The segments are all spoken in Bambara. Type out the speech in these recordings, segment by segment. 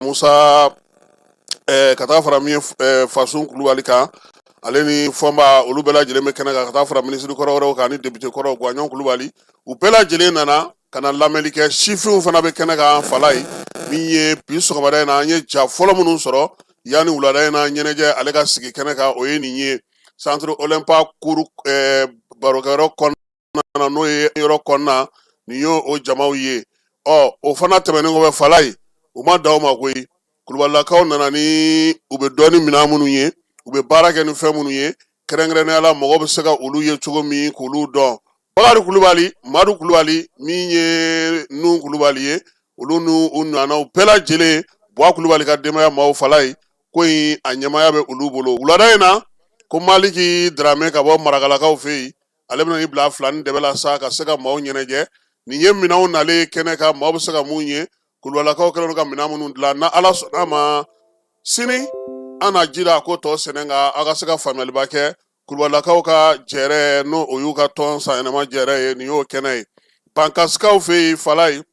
Musa, ka taa fara min ye Fasun Kulubali kan, ale ni Fɔnba, olu bɛɛ lajɛlen bɛ kɛnɛ kan, ka taa fara minisiri kɔrɔ wɛrɛw kan ani député kɔrɔ Guwaɲɔn Kulubali. U bɛɛ lajɛlen nana ka na lamɛnli kɛ. Sifinw fana bɛ kɛnɛ kan. Falaye, min ye bi sɔgɔmada in na, an ye ja fɔlɔ minnu sɔrɔ yanni wulada in na ɲɛnajɛ ale ka sigi kɛnɛ kan, o ye nin ye Centre Olympa cour barokɛyɔrɔ kɔnɔna na, n'o ye yɔrɔ kɔnɔna nin ye, o jamaw ye. Ɔ, o fana tɛmɛnen kɔfɛ, Falaye, u ma dan o ma koyi. Kulubalilakaw nana ni u bɛ dɔn ni minɛn minnu ye, u bɛ baara kɛ ni fɛn minnu ye, kɛrɛnkɛrɛnnenya la mɔgɔ bɛ se ka olu ye cogo min k'olu dɔn. Bakari Kulubali, Madu Kulubali, min ye Nun Kulubali ye, olu n'u u ɲɔgɔnnaw bɛɛ lajɛlen, Buwa Kulubali ka denbaya maaw, Falaye, ko in a ɲɛmaaya bɛ olu bolo. Wulada in na, ko Maliki Daramɛ ka bɔ Marakalakaw fɛ yen, ale bɛna i bila fila ni dɛbɛ la sa ka se ka maaw ɲɛnajɛ. Nin ye minɛnw nalen kɛnɛ kan, maaw bɛ se ka mun ye, Kulubalilakaw kɛlen don ka minɛn minnu dilan. Na Ala sɔnna a ma, sini an na ji la ko tɔ sɛnɛ kan, aw ka se ka faamuyaliba kɛ Kulubalilakaw ka jɛrɛ, n'o o y'u ka tɔn sanyɛlɛma jɛrɛ ye. Nin y'o kɛnɛ ye Bankasikaw fɛ yen. Falaye,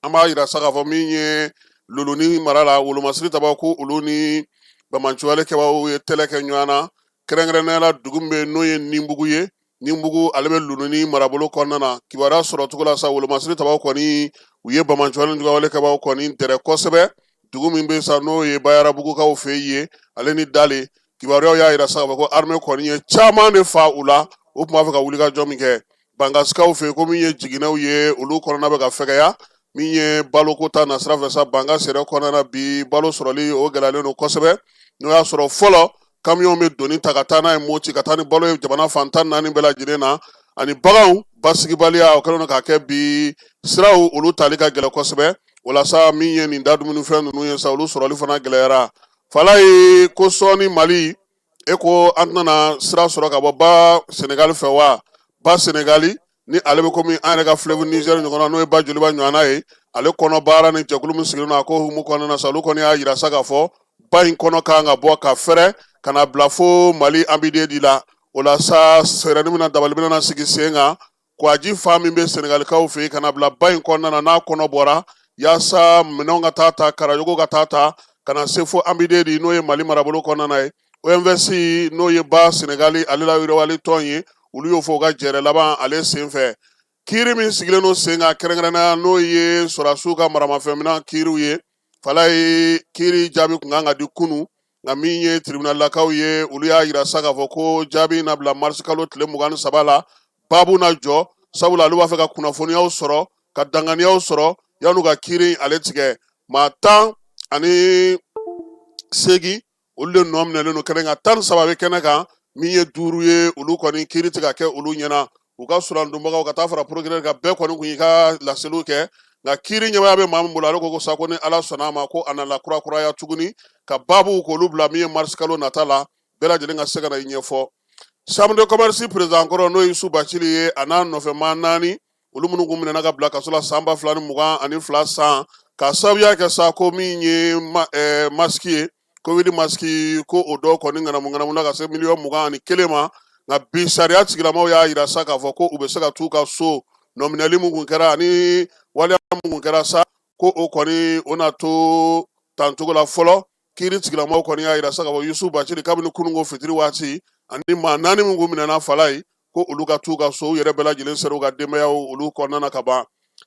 an b'a yira sa k'a fɔ min ye Loloni mara la, wolomasiri tabaw ko olu ni banbaanciwale kɛbaaw ye tɛlɛ kɛ ɲɔgɔn na, kɛrɛnkɛrɛnnenya la dugu min bɛ n'o ye Ninbugu ye. Ninbugu, ale bɛ Loloni marabolo kɔnɔna na. Kibaruya sɔrɔ cogo la sa, wolomasiri tabaw kɔni, u ye banbaanciwale jugawale kɛbaaw kɔni dɛrɛ kosɛbɛ dugu min bɛ sa, n'o ye Bayarabugukaw fɛ yen, ale ni Dale. Kibaruyaw y'a yira sa k'a fɔ ko armée kɔni ye caman de fa u la, u tun b'a fɛ ka wulikajɔ min kɛ Bangasikaw fɛ. Ko min ye jiginɛw ye, olu kɔnɔna bɛ ka fɛgɛya. Min ye baloko ta nasira fɛ sa, Bankas yɛrɛ kɔnɔna na bi, balo sɔrɔli o gɛlɛyalen don kosɛbɛ. N'o y'a sɔrɔ fɔlɔ kamiyɔn bɛ doni ta ka taa n'a ye Moti, ka taa ni balo ye jamana fan 14 bɛɛ lajɛlen na, ani baganw basigibaliya, o kɛlen don k'a kɛ bi siraw olu tali ka gɛlɛn kosɛbɛ. Walasa min ye nin da dumunifɛn ninnu ye sa, olu sɔrɔli fana gɛlɛyara. Falaye, ko sɔɔni Mali, e ko an tɛna sira sɔrɔ ka bɔ ba Senegali fɛ wa? Ba Senegali ni ale bɛ komi an yɛrɛ ka fleuve Niger ɲɔgɔn na, n'o ye ba Joliba ɲɔgɔnna ye, ale kɔnɔ baara ni jɛkulu min sigilen don a ko hukumu kɔnɔna na sa, olu kɔni y'a yira sa k'a fɔ ba in kɔnɔ kan ka bɔ ka fɛrɛ ka na bila fo Mali Ambidédi la. O la sa, fɛɛrɛ min na, dabali bɛna sigi sen kan, kwaji fan min bɛ Senegalikaw fɛ yen ka na bila ba in kɔnɔna na, n'a kɔnɔ bɔra, yaasa minɛnw ka taa ta, Karajogo ka taa ta ka na se fo Ambidédi, n'o ye Mali marabolo kɔnɔna na ye. OMVS, n'o ye ba Senegali ale la yiriwali tɔn ye, olu y'o fɔ u ka jɛrɛ laban ale sen fɛ. Kiiri min sigilen don sen kan kɛrɛnkɛrɛnnenya, n'o ye sɔrɔdasiw ka maramafɛnminɛn kiiriw ye, Falaye, kiiri jaabi kun kan ka di kunu, nka min ye tribunalakaw ye, olu y'a yira sa k'a fɔ ko jaabi na bila marisi kalo tile 23 la. Baabu na jɔ, sabula olu b'a fɛ ka kunnafoniyaw sɔrɔ, ka danganiyaw sɔrɔ yan'u ka kiiri ale tigɛ. Maa 18 olu de nɔ minɛlen don kɛnɛ kan, 13 bɛ kɛnɛ kan, min ye duuru ye, olu kɔni kiiri tɛ ka kɛ olu ɲɛna. U ka surandonbagaw ka taa fara procureur kan, bɛɛ kɔni kun y'i ka laseliw kɛ, nka kiiri ɲɛmaaya bɛ maa min bolo, ale ko sa ko ni Ala sɔnna a ma, ko a nana kurakuraya tuguni ka baabu k'olu bila min ye marisi kalo nata la, bɛɛ lajɛlen ka se ka na i ɲɛfɔ. Chambre de commerce président kɔrɔ, n'o ye Yusu Bacili ye, a n'a nɔfɛ maa naani, olu minnu kun minɛna ka bila kaso la san 2022 san, k'a sababuya kɛ sa ko min ye masque ye, covid masque, ko o dɔw kɔni ŋanamu ŋanamu na ka se miliyɔn 21 ma. Nka bi sariya tigilamaw y'a yira sa k'a fɔ ko u bɛ se ka t'u ka so. Nɔminɛli min kun kɛra ani waleya min kun kɛra sa, ko o kɔni o na to tancogo la fɔlɔ. Kiiri tigilamaw kɔni y'a yira sa k'a fɔ Yusu Bacili, kabini kununko fitiri waati, ani maa naani min kun minɛna, Falaye, ko olu ka t'u ka so. U yɛrɛ bɛɛ lajɛlen sera u ka denbayaw olu kɔnɔna na ka ban.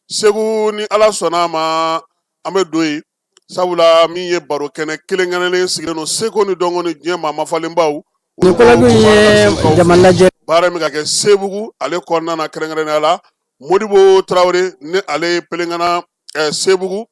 Segu, ni Ala sɔnna a ma, an bɛ don yen, sabula min ye baro kɛnɛ kelen kelenlen sigilen don seko ni dɔnko ni diɲɛ maa mafalenbaw. Nin colloque in ye jama lajɛ baara min ka kɛ Sebugu ale kɔnɔna na, kɛrɛnkɛrɛnnenya la Modibo Tarawele, ni ale ye Pelenkana Sebugu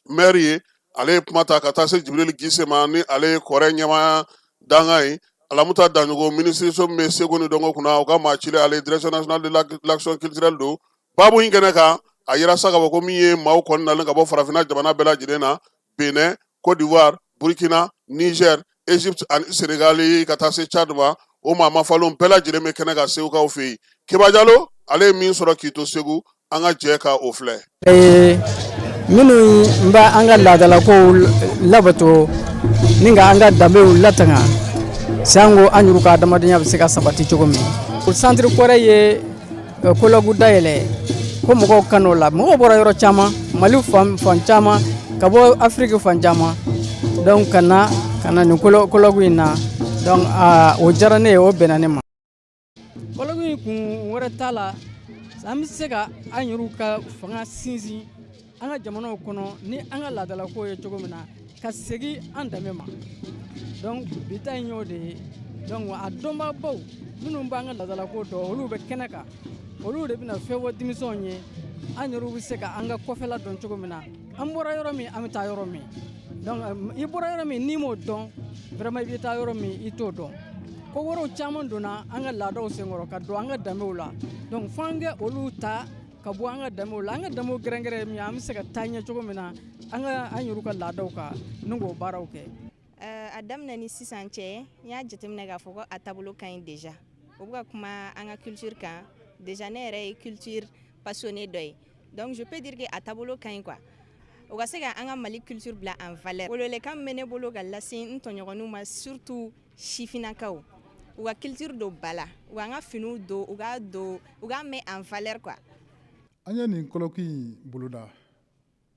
maire ye, ale ye kuma ta ka taa se Jibirili Gise ma, ni ale ye kɔrɛ ɲɛmaa dankan ye, Alamuta Danjogo, minisiriso min bɛ seko ni dɔnko kunna, u ka maa cilen, ale ye Direction nationale de l'action culturelle don. Baabu in kɛnɛ kan, a yira sa k'a fɔ ko min ye maaw kɔni nalen ka bɔ farafinna jamana bɛɛ lajɛlen na, Benin, Côte d'Ivoire, Burkina, Niger, Egypte ani Senegali, ka taa se Tchad ma, o maa mafalenw bɛɛ lajɛlen bɛ kɛnɛ kan Segukaw fɛ yen. Keba Jalo, ale ye min sɔrɔ k'i to Segu, an ka jɛ ka o filɛ. Minnu bɛ an ka laadalakow labato ni ka an ka danbew latanga, sanko an yɛrɛ ka adamadenya bɛ se ka sabati cogo min. Centre kɔrɛ ye colloque dayɛlɛ ko mɔgɔw ka n'o la. Mɔgɔw bɔra yɔrɔ caman, Mali fan fan caman. ka bɔ Afiriki fan caman, donc ka na nin colloque in na. Donc o diyara ne ye, o bɛnna ne ma. Colloque in kun wɛrɛ t'a la, an bɛ se ka an yɛrɛw ka fanga sinsin an ka jamanaw kɔnɔ ni an ka laadalako ye cogo min na, ka segin an danbe ma. Donc bi ta in y'o de ye. Donc a dɔnbaabaw minnu b'an ka laadalako dɔn, olu bɛ kɛnɛ kan, olu de bɛna fɛn fɔ denmisɛnw ye, an yɛrɛw bɛ se ka an ka kɔfɛla dɔn cogo min na, an bɔra yɔrɔ min, an bɛ taa yɔrɔ min. Donc i bɔra yɔrɔ min, n'i m'o dɔn vraiment, i bɛ taa yɔrɔ min, i t'o dɔn. Ko wɛrɛw caman donna an ka laadaw senkɔrɔ ka don an ka danbew la. Donc fo an ka olu ta ka bɔ an ka danbew la, an ka danbew gɛrɛgɛrɛ min, an bɛ se ka taa ɲɛ cogo min na an ka an yɛrɛw ka laadaw kan ni k'o baaraw kɛ. A daminɛ ni sisan cɛ, n y'a jateminɛ k'a fɔ ko a taabolo ka ɲi déjà. O bɛ ka kuma an ka culture kan déjà. Ne yɛrɛ ye culture passionné dɔ ye, donc je peux dire que a taabolo ka ɲi quoi. O ka se ka an ka Mali culture bila en valeur. Welewelekan min bɛ ne bolo ka lase n tɔɲɔgɔnninw ma, surtout sifinnakaw, u ka culture don ba la, u k'an ka finiw don, u k'a don, u k'a met en valeur quoi. An ye nin colloque in boloda,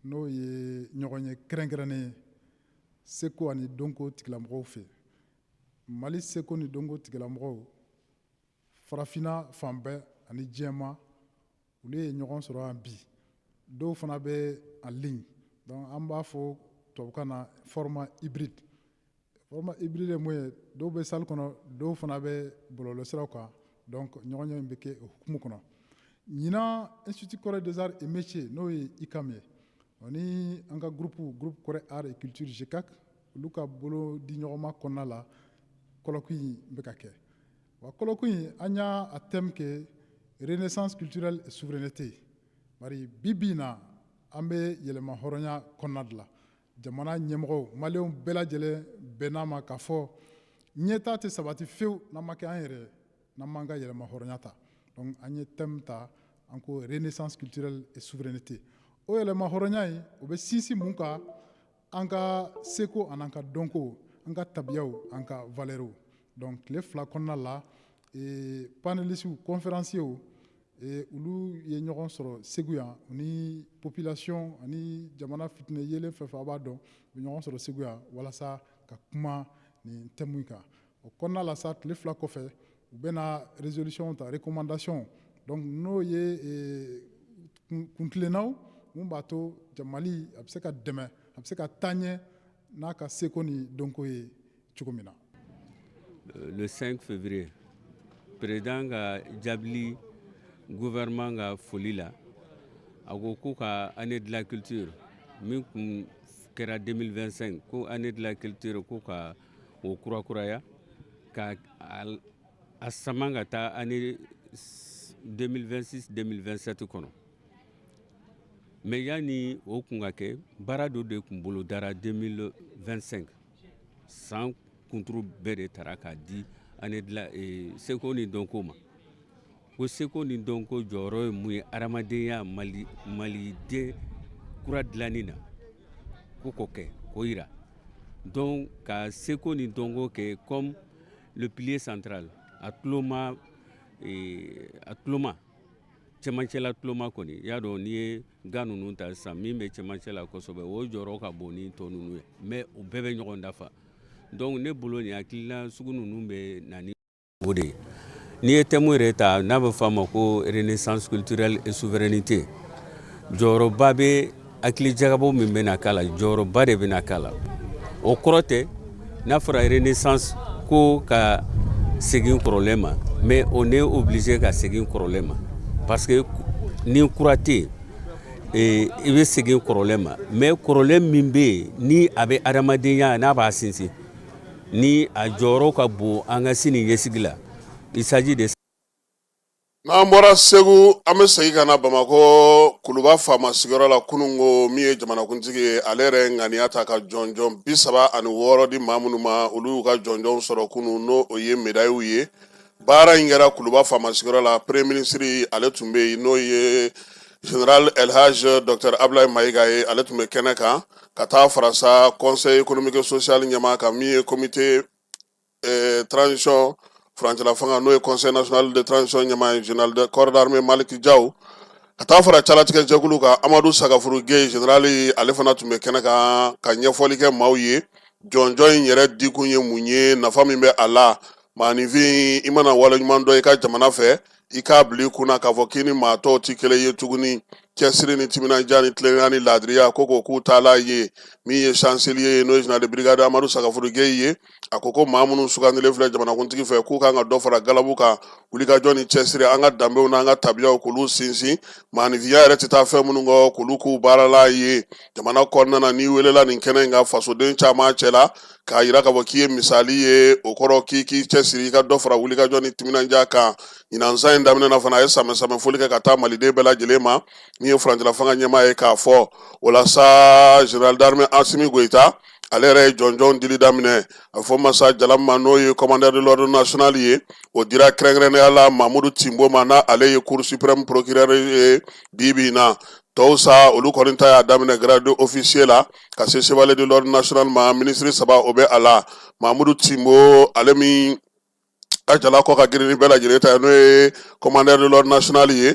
n'o ye ɲɔgɔn ye kɛrɛnkɛrɛnnen ye seko ani dɔnko tigilamɔgɔw fɛ, Mali seko ni dɔnko tigilamɔgɔw, farafinna fan bɛɛ ani diɲɛma. Olu ye ɲɔgɔn sɔrɔ yan bi. Dɔw fana bɛ en ligne, donc an b'a fɔ tubabukan na format hybride. Format hybride ye mun ye? Dɔw bɛ salle kɔnɔ, dɔw fana bɛ bɔlɔlɔsiraw kan. Donc ɲɔgɔnye in bɛ kɛ o hukumu kɔnɔ. Ɲinan, Institut Corée des Arts et Métiers, n'o ye ICAM ye, ani an ka groupe Corée Art et Culture, GCAC, olu ka bolo di ɲɔgɔnma kɔnɔna la, colloque in bɛ ka kɛ. Wa colloque in, an y'a a thème kɛ renaissance culturelle et souveraineté. Bari bi bi in na, an bɛ yɛlɛma hɔrɔnya kɔnɔna de la. Jamana ɲɛmɔgɔw, maliyɛnw bɛɛ lajɛlen bɛnn'a ma k'a fɔ ɲɛtaa tɛ sabati fewu n'an ma kɛ an yɛrɛ ye, n'an m'an ka yɛlɛma hɔrɔnya ta. Donc an ye thème ta, an ko renaissance culturelle et souveraineté. O yɛlɛma hɔrɔnya in, o bɛ sinsin mun kan? An ka seko an'an ka dɔnko, an ka tabiyaw, an ka valeurs. Donc tile 2 kɔnɔna la, panélistes, conférenciers, olu ye ɲɔgɔn sɔrɔ Segu yan ni population ani jamana fitinɛ yelen fɛn fɛn, a b'a dɔn, u bɛ ɲɔgɔn sɔrɔ Segu yan walasa ka kuma nin thème in kan. O kɔnɔna la sa, tile 2 kɔfɛ, u bɛna résolution ta, recommandation, donc n'o ye kuntilennaw mun b'a to Mali a bɛ se ka dɛmɛ, a bɛ se ka taa ɲɛ n'a ka seko ni dɔnko ye cogo min na. Le 5 février, président ka jaabili gouvernement ka foli la, a ko k'u ka année de la culture min kun kɛra 2025, ko année de la culture, ko ka o kurakuraya ka a sama ka taa année 2026 2027 kɔnɔ. Mais yanni o kun ka kɛ, baara dɔ de kun bolodara 2025. San kunturu bɛɛ de tara k'a di année de la seko ni dɔnko ma, ko seko ni dɔnko jɔyɔrɔ ye mun ye adamadenya, Mali, maliden kura dilanni na, ko k'o kɛ k'o yira. Donc ka seko ni dɔnko kɛ comme le pilier central, a tuloma cɛmancɛla, tuloma kɔni i y'a dɔn, n'i ye ga ninnu ta sisan, min bɛ cɛmancɛ la kosɛbɛ, o jɔyɔrɔ ka bon ni tɔ ninnu ye, mais u bɛɛ bɛ ɲɔgɔn dafa. Donc ne bolo, nin hakilina sugu ninnu bɛ na ni o de ye. N'i ye thème yɛrɛ ta n'a bɛ fɔ a ma ko renaissance culturelle et souveraineté, jɔyɔrɔba bɛ hakili jagabɔ min bɛna k'a la, jɔyɔrɔba de bɛna k'a la. O kɔrɔ tɛ n'a fɔra renaissance ko ka segin kɔrɔlen ma, mais on est obligé ka segin kɔrɔlen ma, parce que ni kura tɛ yen, i bɛ segin kɔrɔlen ma. Mais kɔrɔlen min bɛ yen, ni a bɛ adamadenya, n'a b'a sinsin, ni a jɔyɔrɔ ka bon an ka sini ɲɛsigi la, il s'agit de N'an bɔra Segu, an bɛ segin ka na Bamakɔ, Kuluba faama sigiyɔrɔ la. Kunun ko min ye jamanakuntigi ye, ale yɛrɛ ŋaniya ta ka jɔnjɔn 36 di maa minnu ma, olu y'u ka jɔnjɔn sɔrɔ kunun, n'o o ye médailles ye. Baara in kɛra Kuluba faama sigiyɔrɔ la. Premier ministre, ale tun bɛ yen, n'o ye général El Hadj Docteur Abdoulaye Maïga ye, ale tun bɛ kɛnɛ kan, ka taa farasa conseil économique et social ɲɛmaa kan, min ye comité transition furancɛla fanga, n'o ye conseil national de transition ɲɛmaa ye, général de corps d'armée Malick Diaw. Ka taa fara calatigɛ jɛkulu kan, Amadu Sagafuru Geye général, ale fana tun bɛ kɛnɛ kan ka ɲɛfɔli kɛ maaw ye jɔnjɔn in yɛrɛ dikun ye mun ye, nafa min bɛ a la. Maaninfin, i mana waleɲuman dɔn i ka jamana fɛ, i k'a bila i kunna k'a fɔ k'i ni maa tɔw tɛ kelen ye tuguni. Cɛsiri ni timinandiya ni tilennenya ni laadiriya ko k'o k'u taalan ye. Min ye chancelier ye, n'o ye général de brigade Amadu Sagafuru Geye ye, a ko ko maa minnu sugandilen filɛ jamanakuntigi fɛ, k'u kan ka dɔ fara galabu kan, wulikajɔ ni cɛsiri, an ka danbew n'an ka tabiyaw k'olu sinsin, maaninfinya yɛrɛ tɛ taa fɛn minnu kɔ, k'olu k'u baaralan ye jamana kɔnɔna na. N'i welela nin kɛnɛ in kan fasoden caman cɛla k'a yira k'a fɔ k'i ye misali ye, o kɔrɔ k'i k'i cɛsiri, i ka dɔ fara wulikajɔ ni timinandiya kan. Ɲinan san in daminɛ na fana, a ye samɛ samɛ foli kɛ ka taa maliden bɛɛ lajɛlen ma. Min ye furancɛla fanga ɲɛmaa ye k'a fɔ o la sa, général d'armée Asimi Goyita, ale yɛrɛ ye jɔnjɔn dili daminɛ. A bɛ fɔ masa jala ma, n'o ye commandeur de l'ordre national ye, o dira kɛrɛnkɛrɛnnenya la Mamudu Tinbo ma, n'a ale ye cour suprême procureur ye bi bi in na. Tɔw sa, olu kɔni ta y'a daminɛ grade officier la ka se chevalier de l'ordre national ma. Minisiri saba o bɛ a la. Mamudu Tinbo, ale min ka jala kɔ ka girin ni bɛɛ lajɛlen ta ye, n'o ye commandeur de l'ordre national ye,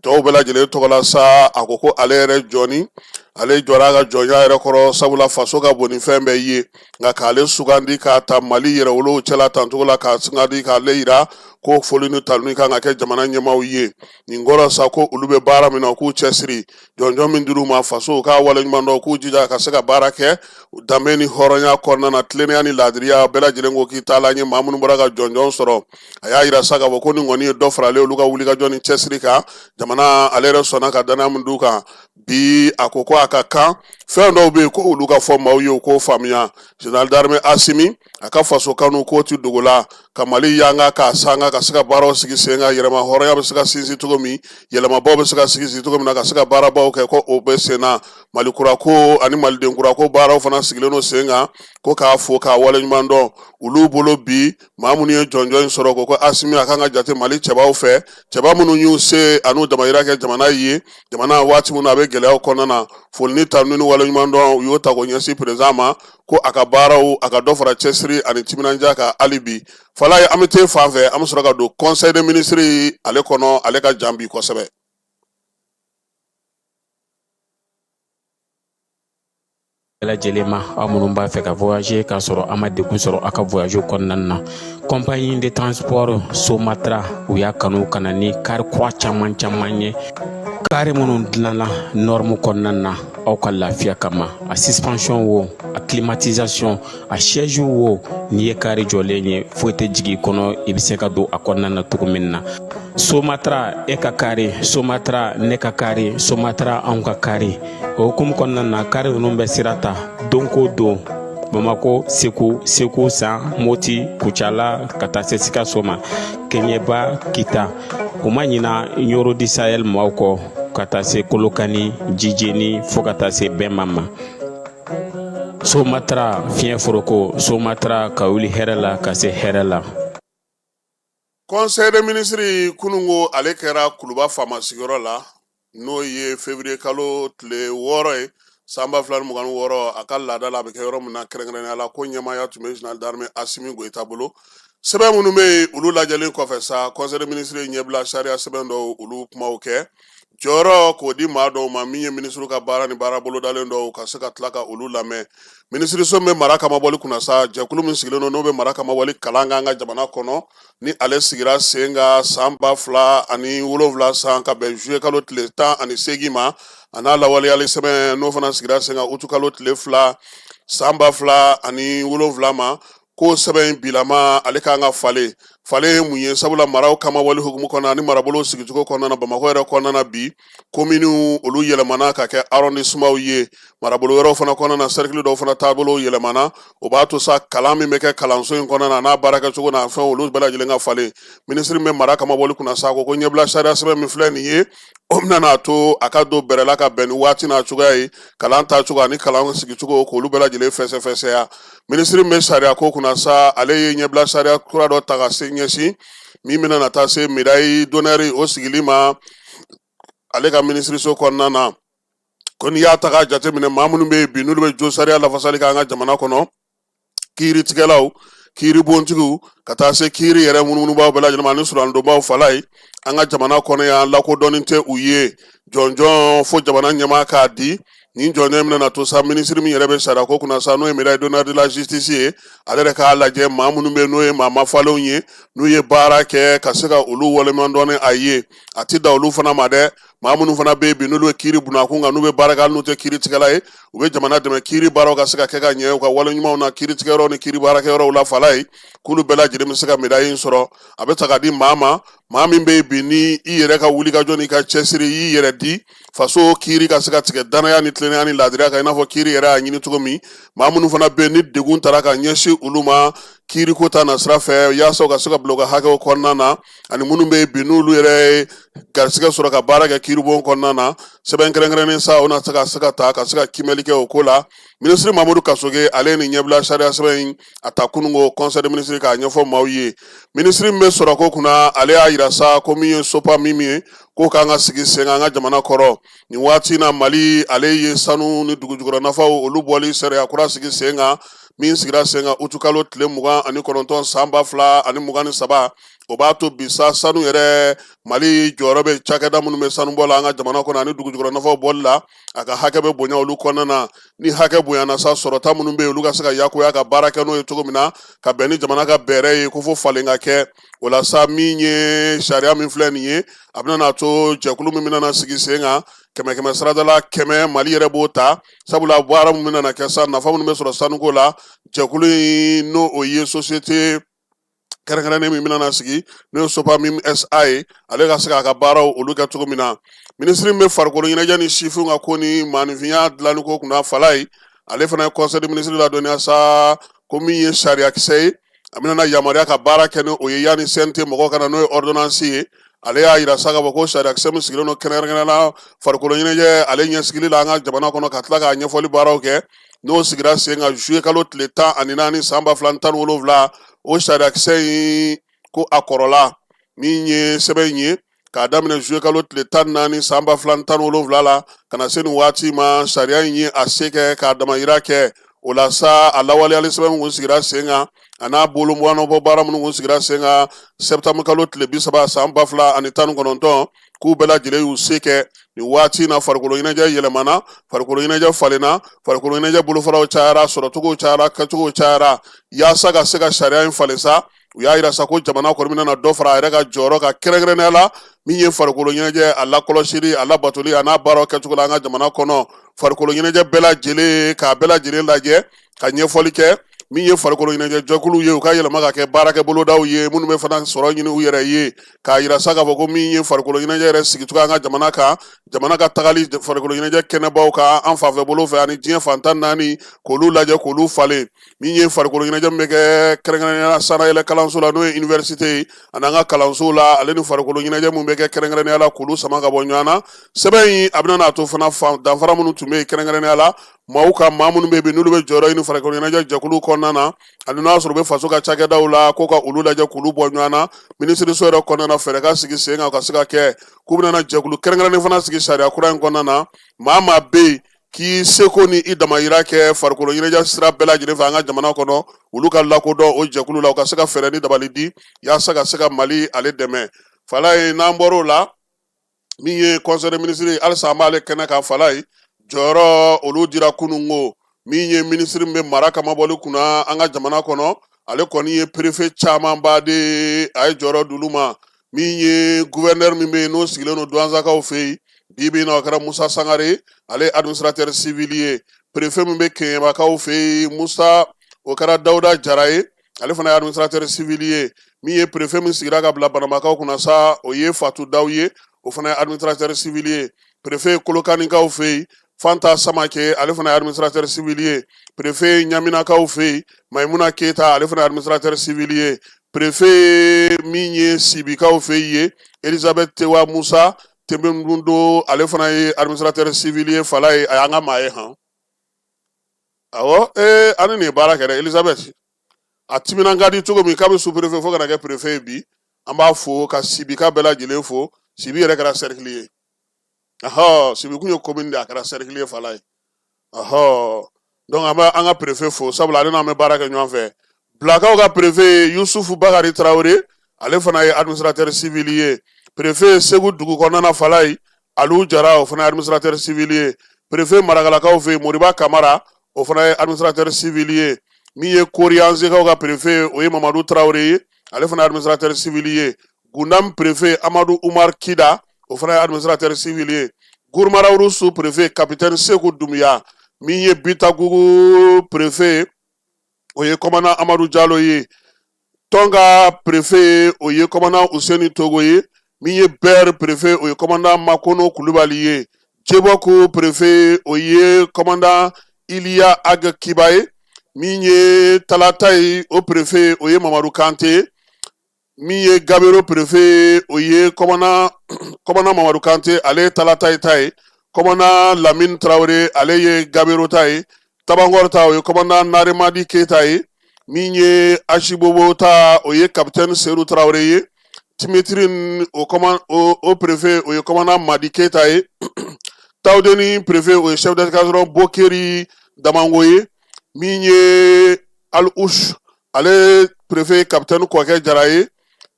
tɔw bɛɛ lajɛlen tɔgɔ la sa, a ko ko ale yɛrɛ jɔni, ale jɔra a ka jɔnya yɛrɛ kɔrɔ, sabula faso ka bon ni fɛn bɛɛ ye. Nka k'ale sugandi k'a ta Mali yɛrɛwolow cɛla tancogo la, k'a sugandi k'ale yira ko foli ni tanuni kan ka kɛ jamana ɲɛmaaw ye. Nin kɔrɔ sa ko olu bɛ baara min na, u k'u cɛsiri. Jɔnjɔn min dir'u ma, faso k'a waleɲuman dɔn, k'u jija ka se ka baara kɛ danbe ni hɔrɔnya kɔnɔna na, tilennenya ni laadiriya, bɛɛ lajɛlen ko k'i taalan ye. Maa minnu bɔra ka jɔnjɔn sɔrɔ, a y'a yira sa k'a fɔ ko nin kɔni ye dɔ faralen olu ka wulikajɔ ni cɛsiri kan. Jamana ale yɛrɛ sɔnna ka danaya min d'u kan bi, a ko ko a ka kan fɛn dɔw bɛ yen ko olu ka fɔ maaw ye, u k'o faamuya. Général d'armée Asimi, a ka faso kanu k'o ti dogo la, ka Mali yanga k'a sanga, ka se ka baaraw sigi sen kan, yɛrɛma hɔrɔnya bɛ se ka sinsin cogo min, yɛlɛmabaw bɛ se ka sigi cogo min na, ka se ka baarabaw kɛ, ko o bɛ sen na. Mali kura ko ani maliden kura ko baaraw fana sigilen don sen kan. Ko k'a fo k'a waleɲuman dɔn olu bolo bi, maa minnu ye jɔnjɔn in sɔrɔ, ko Asimi a kan ka jate Mali cɛbaw fɛ, cɛba minnu y'u se an'u damayira kɛ jamana ye, jamana waati min na a bɛ gɛlɛyaw kɔnɔna na. Foli ni tanuni ni waleɲuman dɔn, u y'o ta k'o ɲɛsin président ma, ko a ka baaraw, a ka dɔ fara cɛsiri ani timinandiya kan hali bi. Falaye, an bɛ t'e fan fɛ, an bɛ sɔrɔ ka don conseil des ministres ale kɔnɔ, ale ka jan bi kosɛbɛ. Bɛɛ lajɛlen ma, aw minnu b'a fɛ ka voyager k'a sɔrɔ a ma degun sɔrɔ a ka voyage kɔnɔna na, compagnie de transport Somatra, u y'a kanu ka na ni kari kura caman caman ye, kari minnu dilanna norme kɔnɔna na aw ka lafiya kama. A suspension wo, a climatisation, a siège wo, n'i ye kari jɔlen ye, foyi tɛ jigin i kɔnɔ, i bɛ se ka don a kɔnɔna na cogo min na. Somatra, e ka kari Somatra, ne ka kari Somatra, anw ka kari. O hukumu kɔnɔna na, kari ninnu bɛ sira ta don ko don Bamako, Segu, Segu San, Moti, Kucala, ka taa se Sikaso ma, Keɲeba, Kita. U ma ɲina Ɲoro du Sahel maaw kɔ, ka taa se Kolokani, Jijeni, fo ka taa se Bɛnba ma. Somatra fiɲɛ foroko, Somatra ka wuli hɛrɛ la ka se hɛrɛ la. Conseil des ministres kununko, ale kɛra Kuluba faama sigiyɔrɔ la, n'o ye février kalo tile 6 ye san 2026, a ka laada la, a bɛ kɛ yɔrɔ min na kɛrɛnkɛrɛnnenya la, ko ɲɛmaaya tun bɛ général d'armée Asimi Goyita bolo. Sɛbɛn minnu bɛ yen, olu lajɛlen kɔfɛ sa, conseil des ministres ye ɲɛbila sariya sɛbɛn dɔw, olu kumaw kɛ, jɔyɔrɔ k'o di maa dɔw ma, min ye minisiriw ka baara ni baara bolodalen dɔw, ka se ka tila ka olu lamɛn. Minisiriso min bɛ mara kamabɔli kunna sa, jɛkulu min sigilen don, n'o bɛ mara kamabɔli kalan k'an ka jamana kɔnɔ, ni ale sigira sen kan san 2007 san ka bɛn juillet kalo tile 18 ma, a n'a lawaleyali sɛbɛn, n'o fana sigira sen kan utu kalo tile 2 san 2007 ma, ko sɛbɛn in bilama ale kan ka falen. Falen ye mun ye? Sabula maraw kamabɔli hukumu kɔnɔ ani marabolo sigicogo kɔnɔna na, Bamakɔ yɛrɛ kɔnɔna na bi, kominiw olu yɛlɛmana ka kɛ arrondissementw ye. Marabolo wɛrɛw fana kɔnɔna na, cercle dɔw fana taabolo yɛlɛmana. O b'a to sa, kalan min bɛ kɛ kalanso in kɔnɔna na, n'a baarakɛcogo n'a fɛn, olu bɛɛ lajɛlen ka falen. Minisiri min bɛ mara kamabɔli kunna sa ko ɲɛbila sariya sɛbɛn min filɛ nin ye, o bɛna to a ka don bɛrɛ la ka bɛn ni waati n'a cogoya ye, kalan taacogo ani kalan sigicogo, k'olu bɛɛ lajɛlen fɛsɛfɛsɛya. Minisiri min bɛ sariya ko kunna sa, ale ye ɲɛbila sariya kura dɔ ta ka se ɲɛsin min bɛna na taa se médaille d'honneur o sigili ma ale ka minisiriso kɔnɔna na. Ko n'i y'a ta k'a jateminɛ, maa minnu bɛ yen bi, n'olu bɛ jo sariya lafasali kɛ an ka jamana kɔnɔ, kiiritigɛlaw, Kiiribontigiw ka taa se kiiri yɛrɛ munumunubaaw bɛɛ lajɛlen ma ani surandonbaaw, Falaye, an ka jamana kɔnɔ yan, lakodɔnni tɛ u ye jɔnjɔn fo jamana ɲɛmaa k'a di. Nin jɔnjɔn in bɛna to sa, minisiri min yɛrɛ bɛ sariya ko kunna sa, n'o ye médaille d'honneur de la justice ye, ale yɛrɛ k'a lajɛ maa minnu bɛ, n'o ye maa mafalenw ye, n'u ye baara kɛ, ka se ka olu waleɲuman dɔn ni a ye. A tɛ dan olu fana ma dɛ, maa minnu fana bɛ yen bi, n'olu ye kiiri bunakun kan, n'u bɛ baara kɛ, hali n'u tɛ kiiri tigɛla ye, u bɛ jamana dɛmɛ kiiri baaraw ka se ka kɛ ka ɲɛ, u ka wale ɲumanw na kiiri tigɛyɔrɔ ni kiiri baarakɛyɔrɔw la, Falaye, k'olu bɛɛ lajɛlen bɛ se ka médaille in sɔrɔ. A bɛ ta ka di maa ma, maa min bɛ yen bi, ni i yɛrɛ ka wulikajɔ n'i ka cɛsiri, y'i yɛrɛ di faso kiiri ka se ka tigɛ danaya ni tilennenya ni laadiriya kan, i n'a fɔ kiiri yɛrɛ y'a ɲini cogo min. Maa minnu fana bɛ yen, ni degun taara ka ɲɛsin olu ma kiiriko ta na sira fɛ, yaasa u ka se ka bila u ka hakɛw kɔnɔna na, ani minnu bɛ yen bi, n'olu yɛrɛ ye garisigɛ sɔrɔ ka baara kɛ kiiribon kɔnɔna na, sɛbɛn kɛrɛnkɛrɛnnen sa, o na se ka ta ka se ka kiimɛli kɛ o ko la. Minisiri Mamadu Kasoge, ale ye nin ɲɛbila sariya sɛbɛn in a ta kununko conseil des ministres k'a ɲɛfɔ maaw ye. Minisiri min bɛ sɔrɔko kunna, ale y'a yira sa ko min ye SOPAMIM ye, k'o kan ka sigi sen kan an ka jamana kɔrɔ nin waati in na. Mali ale ye sanu ni dugujukɔrɔ nafaw olu bɔli sariya kura sigi sen kan, min sigira sen kan utukalo tile 29 san 2023. O b'a to bi sa, sanu yɛrɛ, Mali jɔyɔrɔ bɛ cakɛda minnu bɛ sanu bɔ la an ka jamana kɔnɔ ani dugujukɔrɔ nafaw bɔli la, a ka hakɛ bɛ bonya olu kɔnɔna na. Ni hakɛ bonyana sa, sɔrɔta minnu bɛ yen, olu ka se ka yakuya ka baara kɛ n'o ye cogo min na, ka bɛn ni jamana ka bɛrɛ ye, ko fo falen ka kɛ o la sa. Min ye sariya min filɛ nin ye, a bɛna n'a to jɛkulu min bɛna sigi sen kan, kɛmɛ kɛmɛ sarada la 100, Mali yɛrɛ b'o ta, sabula baara min bɛna kɛ sa, nafa minnu bɛ sɔrɔ sanuko la, jɛkulu in, n'o o ye société kɛrɛnkɛrɛnnen min bɛna sigi, n'o ye SOPAMIM SA ye, ale ka se k'a ka baaraw olu kɛ cogo min na. Minisiri min bɛ farikolo ɲɛnajɛ ni sifinw ka ko ni maaninfinya dilanni ko kunna, Falaye, ale fana ye conseil des ministres ladɔnniya sa ko min ye sariyakisɛ ye, a bɛna na yamaruya ka baara kɛ ni o ye yanni CNT mɔgɔw ka na, n'o ye ordonnance ye. Ale y'a yira sa k'a fɔ ko sariyakisɛ min sigilen don kɛrɛnkɛrɛnnenya la farikolo ɲɛnajɛ ale ɲɛsigili la an ka jamana kɔnɔ, ka tila k'a ɲɛfɔli baaraw kɛ, n'o sigira sen kan juillet kalo tile 14 san 2017, o sariyakisɛ in ko a kɔrɔla min ye sɛbɛn in ye, k'a daminɛ juillet kalo tile 14 san 2017 la ka na se nin waati ma, sariya in ye a se kɛ k'a damayira kɛ. O la sa, a lawaleyali sɛbɛn min kun sigira sen kan, a n'a bolonbɔ baara minnu kun sigira sen kan septembre kalo tile 30 san 2019, k'u bɛɛ lajɛlen y'u se kɛ. Nin waati in na, farikolo ɲɛnajɛ yɛlɛmana, farikolo ɲɛnajɛ falenna, farikolo ɲɛnajɛ bolofaraw cayara, sɔrɔcogow cayara, kɛcogow cayara. Yaasa ka se ka sariya in falen sa, u y'a yira sa ko jamana kɔni bɛna dɔ fara a yɛrɛ ka jɔyɔrɔ kan, kɛrɛnkɛrɛnnenya la min ye farikolo ɲɛnajɛ a lakɔlɔsili, a labatoli, a n'a baaraw kɛcogo la an ka jamana kɔnɔ. Farikolo ɲɛnajɛ bɛɛ lajɛlen, k'a bɛɛ lajɛlen lajɛ ka ɲɛfɔli kɛ. Min ye farikolo ɲɛnajɛ jɛkuluw ye, u ka yɛlɛma ka kɛ baarakɛ bolodaw ye minnu bɛ fana sɔrɔ ɲini u yɛrɛ ye, k'a yira sa k'a fɔ ko min ye farikolo ɲɛnajɛ yɛrɛ sigicogo an ka jamana kan, jamana ka tagali farikolo ɲɛnajɛ kɛnɛbaw kan an fanfɛ bolo fɛ ani diɲɛ fan 14, k'olu lajɛ k'olu falen. Min ye farikolo ɲɛnajɛ min bɛ kɛ kɛrɛnkɛrɛnnenya la sannayɛlɛ kalanso la, n'o ye université ye, ani an ka kalansow la, ale ni farikolo ɲɛnajɛ min bɛ kɛ kɛrɛnkɛrɛnnenya la, k'olu sama ka bɔ ɲɔgɔn na. Sɛbɛn in a bɛna n'a to fana danfara minnu tun bɛ yen, kɛrɛnkɛrɛnnenya la maaw ka maa minnu bɛ yen, n'olu bɛ jɔyɔrɔ ɲini farikolo ɲɛnajɛ jɛkulu kɔnɔna na, ani n'a sɔrɔ u bɛ faso ka cakɛdaw la, ko ka olu lajɛ k'olu bɔ ɲɔgɔn na. Minisiriso yɛrɛ kɔnɔna na, fɛɛrɛ ka sigi sen kan ka se ka kɛ k'u bɛna jɛkulu kɛrɛnkɛrɛnnen fana sigi sariya kura in kɔnɔna na. Maa maa bɛ yen k'i seko ni i damayira kɛ farikolo ɲɛnajɛ sira bɛɛ lajɛlen fɛ an ka jamana kɔnɔ, olu ka lakodɔn o jɛkulu la, u ka se ka fɛɛrɛ ni dabali di yaasa ka se ka Mali ale dɛmɛ. Falaye, n'an bɔr'o la, min ye conseil des ministres ye, halisa an b'ale kɛnɛ kan. Falaye, jɔyɔrɔ olu dira kununko. Min ye minisiri min bɛ mara kamabɔli kunna an ka jamana kɔnɔ, ale kɔni ye préfet camanba de, a ye jɔyɔrɔ d'olu ma. Min ye gouverneur min bɛ yen, n'o sigilen don Duwanzakaw fɛ yen bi bi in na, o kɛra Musa Sangare, ale ye administrateur civil ye. Préfet min bɛ Keɲebakaw fɛ yen, Musa, o kɛra Dawuda Jara ye, ale fana ye administrateur civil ye. Min ye préfet min sigira ka bila Banamakaw kunna sa, o ye Fatu Daw ye, o fana ye administrateur civil ye. Préfet Kolokanikaw fɛ yen, Fanta Samake, ale fana ye administrateur civil ye. Préfet Ɲaminakaw fɛ yen, Mayimuna Keyita, ale fana ye administrateur civil ye. Préfet min ye Sibikaw fɛ yen, Elizabeth Tewa Musa Tɛnbɛnundo, ale fana ye administrateur civil ye. Falaye, a y'an ka maa ye han. Awɔ, ee, an ni nin ye baara kɛ dɛ. Elizabeth, a timinan ka di cogo min, k'a bɛ sous préfet fo ka na kɛ préfet ye bi, an b'a fo ka Sibika bɛɛ lajɛlen fo. Sibi yɛrɛ kɛra cercle ye. Ɔhɔ, Sibi kun ye commune de, a kɛra cercle ye, Falaye. Ɔhɔ, donc an bɛ an ka préfet fo, sabula ale n'an bɛ baara kɛ ɲɔgɔn fɛ. Bilakaw ka préfet Yusufu Bakari Tarawele, ale fana ye administrateur civil ye. Préfet Segu dugu kɔnɔna na, Falayi Alu Jara, o fana ye administrateur civil ye. Préfet Marakalakaw fɛ yen, Moriba Kamara, o fana ye administrateur civil ye. Min ye Koriyanzekaw ka préfet, o ye Mamadu Tarawele ye, ale fana ye administrateur civil ye. Gundam préfet Amadu Umar Kida, o fana ye administrateur civil ye. Gurmarawuru sous préfet capitaine Seku Dunbiya. Min ye Bitagugu préfet, o ye commandant Amadu Jalo ye. Tɔnka préfet, o ye commandant Useni Togo ye. Min ye Bɛr préfet, o ye commandant Makono Kulubali ye. Jebɔku préfet, o ye commandant Iliya Ag Kiba ye. Min ye Talata ye, o préfet, o ye Mamadu Kante ye. Min ye Gabero préfet, o ye commandant Mamadu Kante, ale ye Talata ye ta ye. Commandant Lamine Tarawele, ale ye Gabero ta ye. Tabankɔrɔ ta, o ye commandant Naremadi Keyita ye. Min ye Asibobo ta, o ye capitaine Seru Tarawele ye. Timetirin o préfet, o ye commandant Madi Keyita ye. Tawudeni préfet, o ye chef d'escadron Bokeri Damango ye. Min ye Al Ush, ale préfet, capitaine Kɔkɛ Jara ye.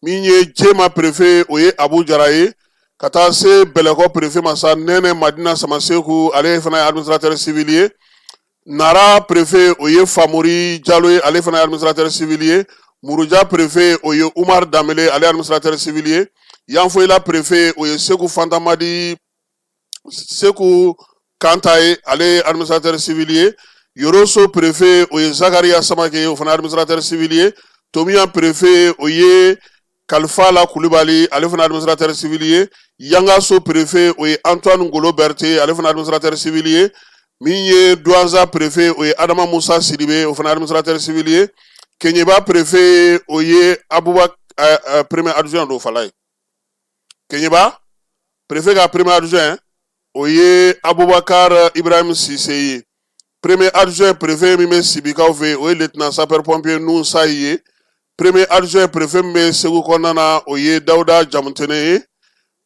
Min ye Jema préfet, o ye Abu Jara ye. Ka taa se Bɛlɛkɔ préfet ma sa, Nɛnɛ Madina Samaseku, ale fana ye administrateur civil ye. Nara préfet, o ye Famori Jalo ye, ale fana ye administrateur civil ye. Muruja préfet, o ye Umar Danbele, ale ye administrateur civil ye. Yanfoyila préfet, o ye Segu Fantamadi Seku Kanta ye, ale ye administrateur civil ye. Yoroso préfet, o ye Zakariya Samake ye, o fana administrateur civil ye. Tomiya préfet, o ye Kalifala Kulubali, ale fana administrateur civil ye. Yangaso préfet, o ye Antoine Ngolo Berthe, ale fana administrateur civil ye. Min ye Duwanza préfet, o ye Adama Musa Sidibe, o fana administrateur civil ye. Keɲeba préfet, o ye Abuba premier adjoint don fala ye. Keɲeba préfet ka premier adjoint, o ye Abubakar Ibrahim Sise ye. Premier adjoint préfet min bɛ Sibikaw fɛ yen, o ye lieutenant sapeur pompier Nuhu Sayi ye. Premier adjoint préfet min bɛ Segu kɔnɔna na, o ye Dawuda Jamutɛnɛ ye.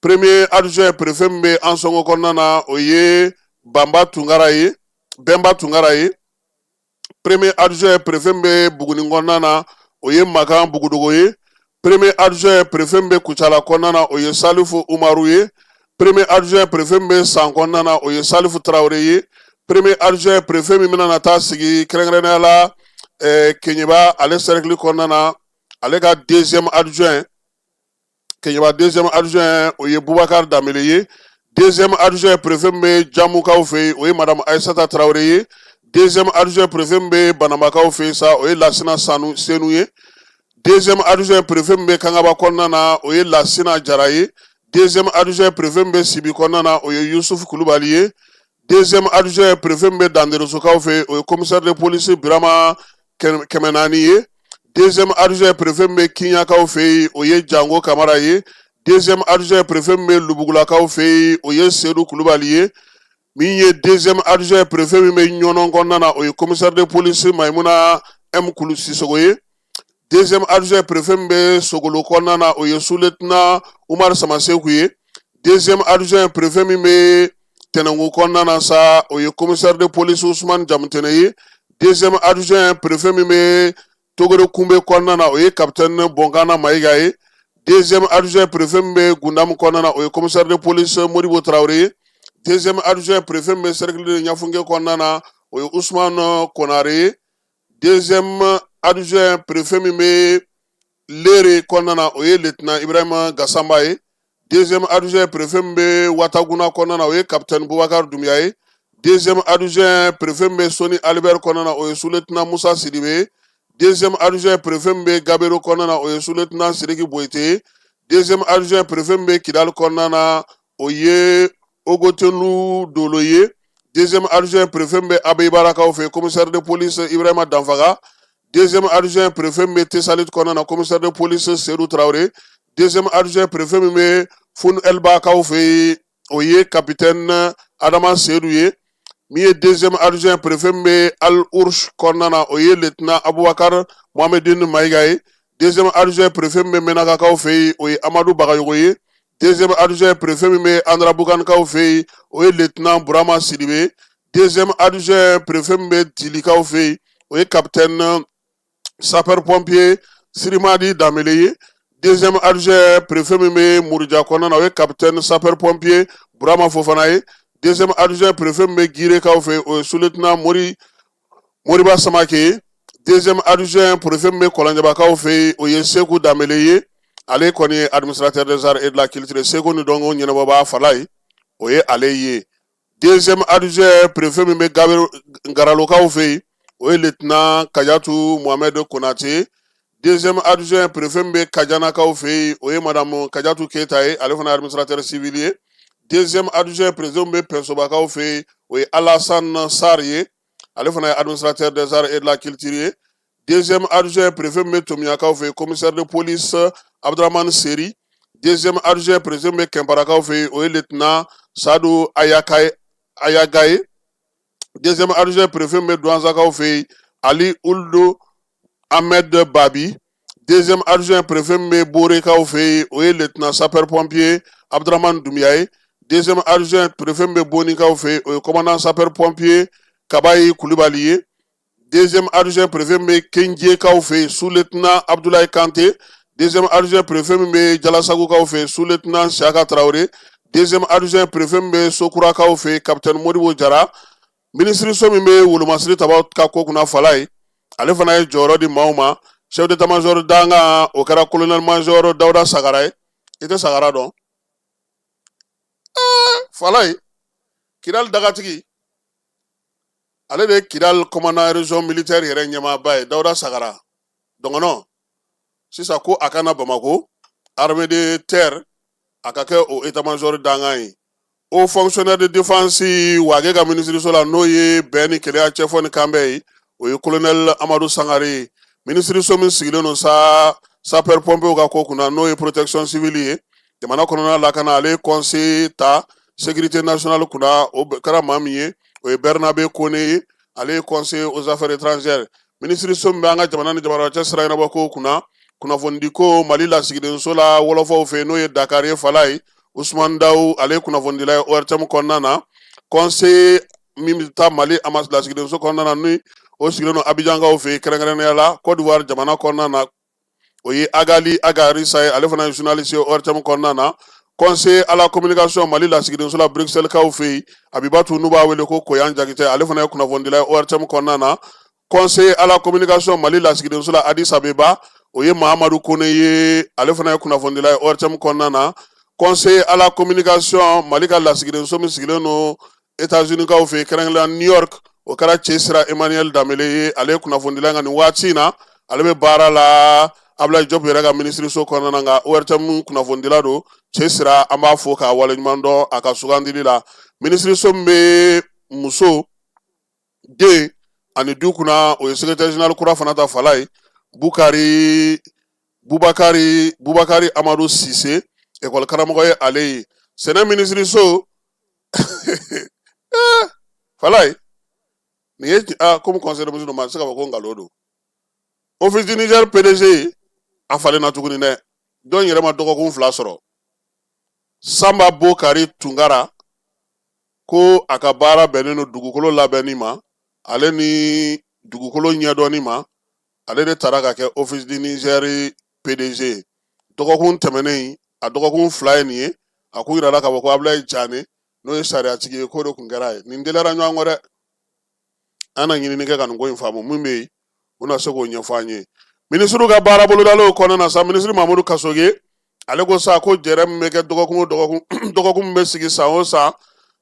Premier adjoint préfet min bɛ Ansɔngo kɔnɔna na, o ye Banba Tunkara ye, Bɛnba Tunkara ye. Premier adjoint préfet min bɛ Buguni kɔnɔna na, o ye Makan Bugudogo ye. Premier adjoint préfet min bɛ Kucala kɔnɔna na, o ye Salifu Umaru ye. Premier adjoint préfet min bɛ San kɔnɔna na, o ye Salifu Tarawele ye. Premier adjoint préfet min bɛna na taa sigi kɛrɛnkɛrɛnnenya la Keɲeba, ale cercle kɔnɔna na, ale ka deuxième adjoint, Keɲeba deuxième adjoint, o ye Bubakar Danbele ye. Deuxième adjoint préfet min bɛ Jamukaw fɛ yen, o ye madame Ayisata Tarawele ye. Deuxième adjoint préfet min bɛ Banambakaw fɛ yen sa, o ye Lasina Sanu Senu ye. Deuxième adjoint préfet min bɛ Kangaba kɔnɔna na, o ye Lasina Jara ye. Deuxième adjoint préfet min bɛ Sibi kɔnɔna na, o ye Yusufu Kulubali ye. Deuxième adjoint préfet min bɛ Danderesokaw fɛ, o ye commissaire de police Birama 400 ye. Deuxième adjoint préfet min bɛ Kiɲakaw fɛ yen, o ye Jango Kamara ye. Deuxième adjoint préfet min bɛ Lubugulakaw fɛ yen, o ye Sedu Kulubali ye. Min ye deuxième adjoint préfet min bɛ Ɲɔnɔ kɔnɔna na, o ye commissaire de police Mayimuna M Kulu Sisogo ye. Deuxième adjoint préfet min bɛ Sogolo kɔnɔna na, o ye sous-lieutenant Umar Samaseku ye. Deuxième adjoint préfet min bɛ Tɛnɛnku kɔnɔna na sa, o ye commissaire de police Usumani Jamutɛnɛ ye. Deuxième adjoint préfet min bɛ Togore Kunbe kɔnɔna na, o ye capitaine Bɔnkana Mayiga ye. Deuxième adjoint préfet min bɛ Gundamu kɔnɔna na, o ye commissaire de police Modibo Tarawele ye. Deuxième adjoint préfet min bɛ cercle de Ɲafunke kɔnɔna na, o ye Usumani Konare ye. Deuxième adjoint préfet min bɛ Lere kɔnɔna na, o ye lieutenant Ibrahima Gasamba ye. Deuxième adjoint préfet min bɛ Wataguna kɔnɔna na, o ye capitaine Bubakar Dunbiya ye. Deuxième adjoint préfet min bɛ Soni Albert kɔnɔna na, o ye sous-lieutenant Musa Sidibe ye. Deuxième adjoint préfet min bɛ Gabero kɔnɔna na, o ye sous-lieutenant Sidiki Boyite ye. Deuxième adjoint préfet min bɛ Kidali kɔnɔna na, o ye Ogotenu Dolo ye. Deuxième adjoint préfet min bɛ Abeyibarakaw fɛ, commissaire de police Ibrahima Danfaga. Deuxième adjoint préfet min bɛ Tesalit kɔnɔna na, commissaire de police Seydou Traoré. Deuxième adjoint préfet min bɛ Funu Elbakaw fɛ yen, o ye capitaine Adama Seydou ye. Min ye deuxième adjoint préfet min bɛ Al Ursh kɔnɔna na, o ye lieutenant Abubakar Mohamedine Mayiga ye. Deuxième adjoint préfet min bɛ Menakakaw fɛ yen, o ye Amadu Bagayogo ye. Deuxième adjoint préfet min bɛ Andarabukanikaw fɛ yen, o ye lieutenant Burama Sidibe. Deuxième adjoint préfet min bɛ Dilikaw fɛ yen, o ye capitaine sapeur pompier Sirimadi Danbele ye. Deuxième adjoint préfet min bɛ Muruja kɔnɔna na, o ye capitaine sapeur pompier Burama Fofana ye. Deuxième adjoint préfet min bɛ Girekaw fɛ, o ye sous-lieutenant Moriba Samake ye. Deuxième adjoint préfet min bɛ Kɔlɔnjɛbakaw fɛ yen, o ye Seku Danbele ye. Ale kɔni ye administrateur des arts et de la culture, seko ni dɔnko ɲɛnabɔbaa fala ye, o ye ale ye. Deuxième adjoint préfet min bɛ Garalokaw fɛ yen, o ye lieutenant Kajatu Mohamed Konate. Deuxième adjoint préfet min bɛ Kajanakaw fɛ yen, o ye madame Kajatu Keyita ye, ale fana ye administrateur civil ye. Deuxième adjoint préfet min bɛ Pɛnsobakaw fɛ yen, o ye Alassane Sarr ye, ale fana ye administrateur des arts et de la culture ye. Deuxième adjoint préfet min bɛ Tomiyakaw fɛ yen, commissaire de police Abdramane Seri. Deuxième adjoint préfet min bɛ Kɛnparakaw fɛ yen, o ye lieutenant Sadu Ayaka Ayaga ye. Deuxième adjoint préfet min bɛ Duwanzakaw fɛ yen, Ali Uldo Ahmed Babi. Deuxième adjoint préfet min bɛ Borekaw fɛ yen, o ye lieutenant sapeur pompier Abdramane Doumbia ye. Deuxième adjoint préfet min bɛ Bonikaw fɛ yen, o ye commandant sapeur pompier Kabayi Kulibali ye. Deuxième adjoint préfet min bɛ Kenjekaw fɛ yen, sous-lieutenant Abdoulaye Kanté. Deuxième adjoint préfet min bɛ Jalasagukaw fɛ yen, sous-lieutenant Siaka Traoré. Deuxième adjoint préfet min bɛ Sokurakaw fɛ yen, capitaine Modibo Jara. Minisiriso min bɛ wolomasiri tabaw ka ko kunna, fala ye, ale fana ye jɔyɔrɔ di maaw ma. Chef d'état major dankan, o kɛra colonel major Dawuda Sagara ye. I tɛ Sagara dɔn, fala ye? Kidali dagatigi, ale de ye Kidali commandant région militaire yɛrɛ ɲɛmaaba ye, Dawuda Sagara dɔgɔnɔ. Sisan ko a ka na Bamako, armée de terre, a ka kɛ o état major dankan ye. Haut fonctionnaire de défense Wage ka minisiriso la, n'o ye bɛn ni kelenya cɛfɔ ni kanbɛn ye, o ye colonel Amadu Sangare ye. Minisiriso min sigilen don sa sapeur pompier ka ko kunna, n'o ye protection civile ye, jamana kɔnɔna lakana, ale ye conseil ta sécurité nationale kunna, o kɛra maa min ye, o ye Bernabe Kone ye. Ale ye conseiller aux affaires étrangères. Minisiriso min bɛ an ka jamana ni jamana cɛ sira ɲɛnabɔ ko kunna, kunnafonidi ko, Mali lasigidenso la wɔlɔfɔw fɛ, n'o ye Dakar ye, fala ye, Usman Dawu, ale ye kunnafonidila ye ORTM kɔnɔna na. Conseiller min bɛ taa Mali lasigidenso kɔnɔna na, ni o sigilen don Abijankaw fɛ yen, kɛrɛnkɛrɛnnenya la Côte d'Ivoire jamana kɔnɔna na, o ye Agali Agarisa ye. Ale fana ye journaliste ye ORTM kɔnɔna na. Conseiller à la communication Mali lasigidenso la Bruxelles kaw fɛ yen, Abibatu, n'u b'a wele ko Koyan Jakite, ale fana ye kunnafonidila ye ORTM kɔnɔna na. Conseiller à la communication Mali lasigidenso la Addis Abeba, o ye Mahamadu Kone ye, ale fana ye kunnafonidila ye ORTM kɔnɔna na. Conseiller à la communication Mali ka lasigidenso min sigilen don États-Unis kaw fɛ yen, kɛrɛnkɛrɛnnenya New York, o kɛra Cɛsira Emmanuel Danbele ye. Ale ye kunnafonidila, nka nin waati in na ale bɛ baara la Abdoulaye Diop yɛrɛ ka minisiriso kɔnɔna na, nka ORTM kunnafonidila don. Cɛsira, an b'a fo k'a waleɲuman dɔn a ka sugandili la. Minisiriso min bɛ muso, den ani du kunna, o ye secrétaire général kura fana ta, fala ye, Bukari Bubakari Bubakari Amadu Sise, ekɔli karamɔgɔ ye ale ye. Sɛnɛ minisiriso, fala ye, nin ye komi conseil de ministre ma se k'a fɔ ko nkalon don. Office du Niger PDG, a falenna tuguni dɛ. Dɔn yɛrɛ ma dɔgɔkun 2 sɔrɔ. Sanba Bokari Tunkara ko a ka baara bɛnnen don dugukolo labɛnni ma, ale ni dugukolo ɲɛdɔnni ma. Ale de taara ka kɛ Office du Niger PDG dɔgɔkun tɛmɛnen. A dɔgɔkun 2 ye nin ye. A ko yirala k'a fɔ ko Abulayi Jane, n'o ye sariyatigi ye, k'o de tun kɛra ye. Nin teliyara ɲɔgɔn kɔ dɛ. An na ɲinini kɛ ka nin ko in faamu. Min bɛ yen, u na se k'o ɲɛfɔ an ye. Minisiriw ka baara bolodalenw kɔnɔna na sa, minisiri Mamudu Kasoge, ale ko sa ko jɛrɛ min bɛ kɛ dɔgɔkun o dɔgɔkun, dɔgɔkun min bɛ sigi san o san,